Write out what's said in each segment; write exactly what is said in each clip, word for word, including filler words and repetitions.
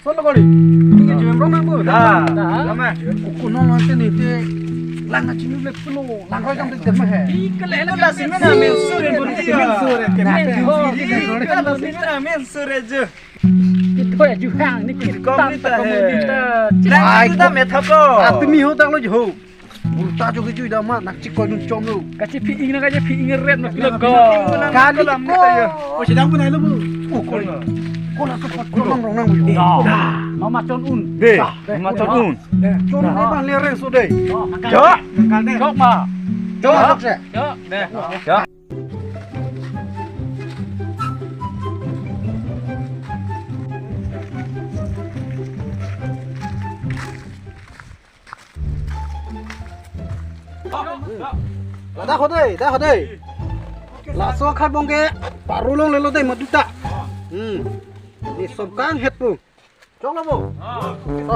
Solo kori. Ini jumem rong nang bu. Da. Da. Lama. Kuku nong nang sini te. Lang na chini le pulo. Lang roi kam te tema he. Ih, kele la sini na men sure bu ni. Men sure ke. Ih, kele la sini na men sure je. Ito ya juhang ni kita. Kom ni ta he. Lang itu ta me thako. Atumi ho tak lo jo. Burta jo kejui dama, nak chikoi dun chom lo. Kachi phi ing na kachi phi ing ret na pilo ko. Kali ko. O, sedang pun ailo bu. O, kol. Kol aso pot kol mang rong nang bu. Da. Mama chon un. De. Da. Mama chon un. Chon un ni bang lereng so de. Jo. Jok ma. Jo, jok se. Jo. De. Jo. Ladak ho dei, dak ho dei. Laso khai bong ke parulong lelo dei maduta. Hmm. Ni som kang het pu. Chok lo bo. Oh.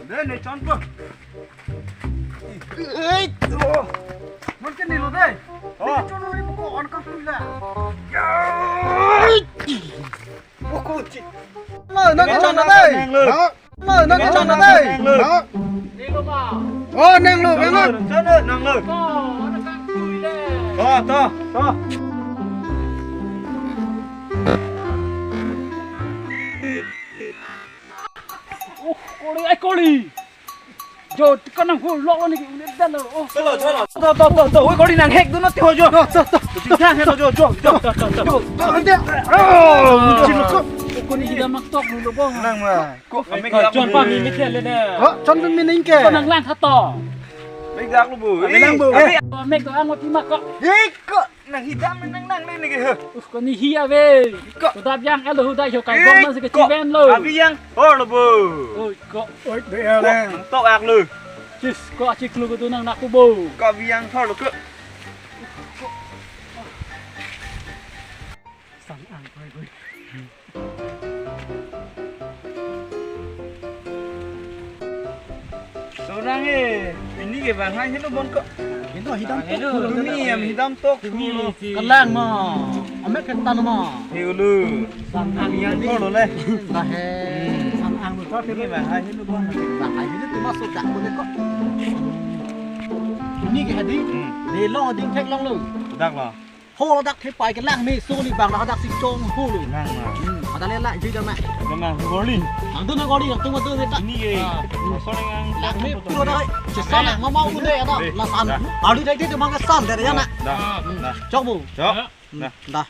Dei, ne chon pu. Ei, oh. Mon ke nilo dei. Oh. Ni chon lo ni ko on ka pula. Ei. Oh, ko chi. Lo, nang chon lo dei. Nang lo. Lo, nang chon lo dei. Nang lo. Nilo ma. Oh, nang lo, nang lo. Chon lo, nang lo. Ko, ana kang tui le. Oh, to, to. Oh, kori, ai kori. Jo, ti kanang hu lo ni ki ulit dan lo. Oh. Chalo, chalo. To, to, to, to. Oi, kori nang hek dun na ti ho jo. To, to, to. Ti nang hek jo, jo, jo, jo, jo, jo. Jo, ante. Oh, chilo ko. Ko ni hidam mak tok lo bo. Nang ma. Ko ame ko chon pa mi mi thele ne. Ko chon dun mi ning ke. Ko nang lang kha to. Mek dak lo bu. Ame lang bu. Ame. Ko mek ko ang ti mak ko. Hei ko. Nang hidam nang nang nang nang he. Uf, ko ni hi ave. Ko. Ko dap yang elo hu dai ho kai bom na se ke ko chiven lo. Abi yang hor lo bo. Oi, ko. Oi, de ya ko le. Nang tok ak lo. Chis, ko achik lo ko tu nang nak ko bo. Ko abi yang hor lo ko. Sang ang koi koi. Seorang eh, ini ke bang hai helo bon ko. Helo hidam tok. Helo. Tumi em hidam tok. Tumi lo. Kelang mo. Amek ketan mo. He ulu. Sang ang yang ko lo le. Lah he. Sang ang lo. Ini bang hai helo bon. Bang hai helo tu masuk dak ko le ko. Ini ke hadi. Hmm. Dei long ding thek long lo. Dak lo. Ho ladak thepai kelang me so ni bang ladak si chong ho lo. Nang ma. Hmm, ada le la jui dam ma. Nang ma, gorli. Nang dun na gorli, nang tung ma dun ta. Ini ke. Ah. Sorry ngang. Lang me pura da. Chesa na mama u de ada. Dei. Lasan. Da. Alu dai de mang kesan de ya na. Da. Hmm. Da. Chok bu. Chok. Hmm. Da. Da.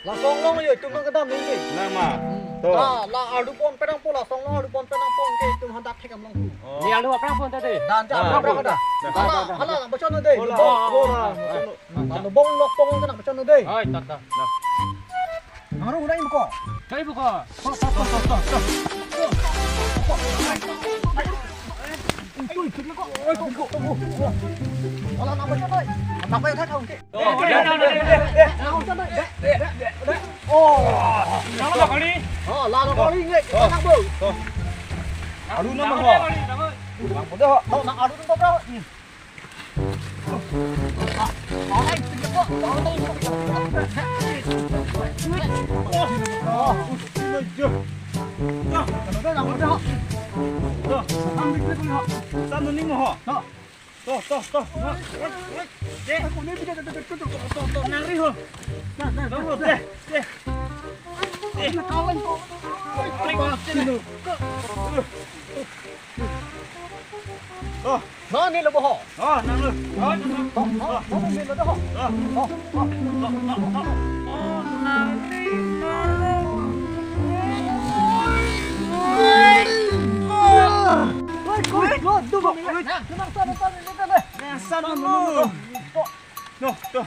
Lason long yo, itum nang kedam ningke. Nang ma. Hmm. To. La, la ardu pon penang po, lason long ardu pon penang po, ke itum handak thek am long pu. Oh. Ni ardu aphrang pon tadi. Dan ta Ah, aphrang da, da. Da, da, da. Hala, hala, bachon de. Hola, Lubong. Hola. Ah. Lubong lok pon ke nang bachon de. Oi, ta, ta. Da. Nang ru nang ibu ko. Kai ibu ko. To, to, to, to, to. Ui, ui, ui, ui. Hala, nang bachon de. Nang bachon de. Oh, nang lo kali. Oh, la lo kali nge. Nang bo. Alu nama ho. Bang podo ho. Nang alu nang bo. Sanu ning ho. To, to, to. To, to, to. Nang ri ho. To, to, to. To. Nang ni lo bo ho. To, nang lo. To, to, to, ni lo ho. To. To, to, to, to. Nang, nang, nang, nang. Nang, nang, nang. Nang, nang, nang. Nang, nang, nang. No, to.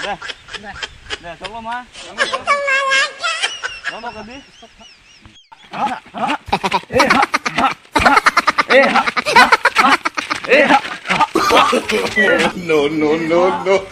Dah, tolong, Ma. Tolong, tadi. No, no, no, no.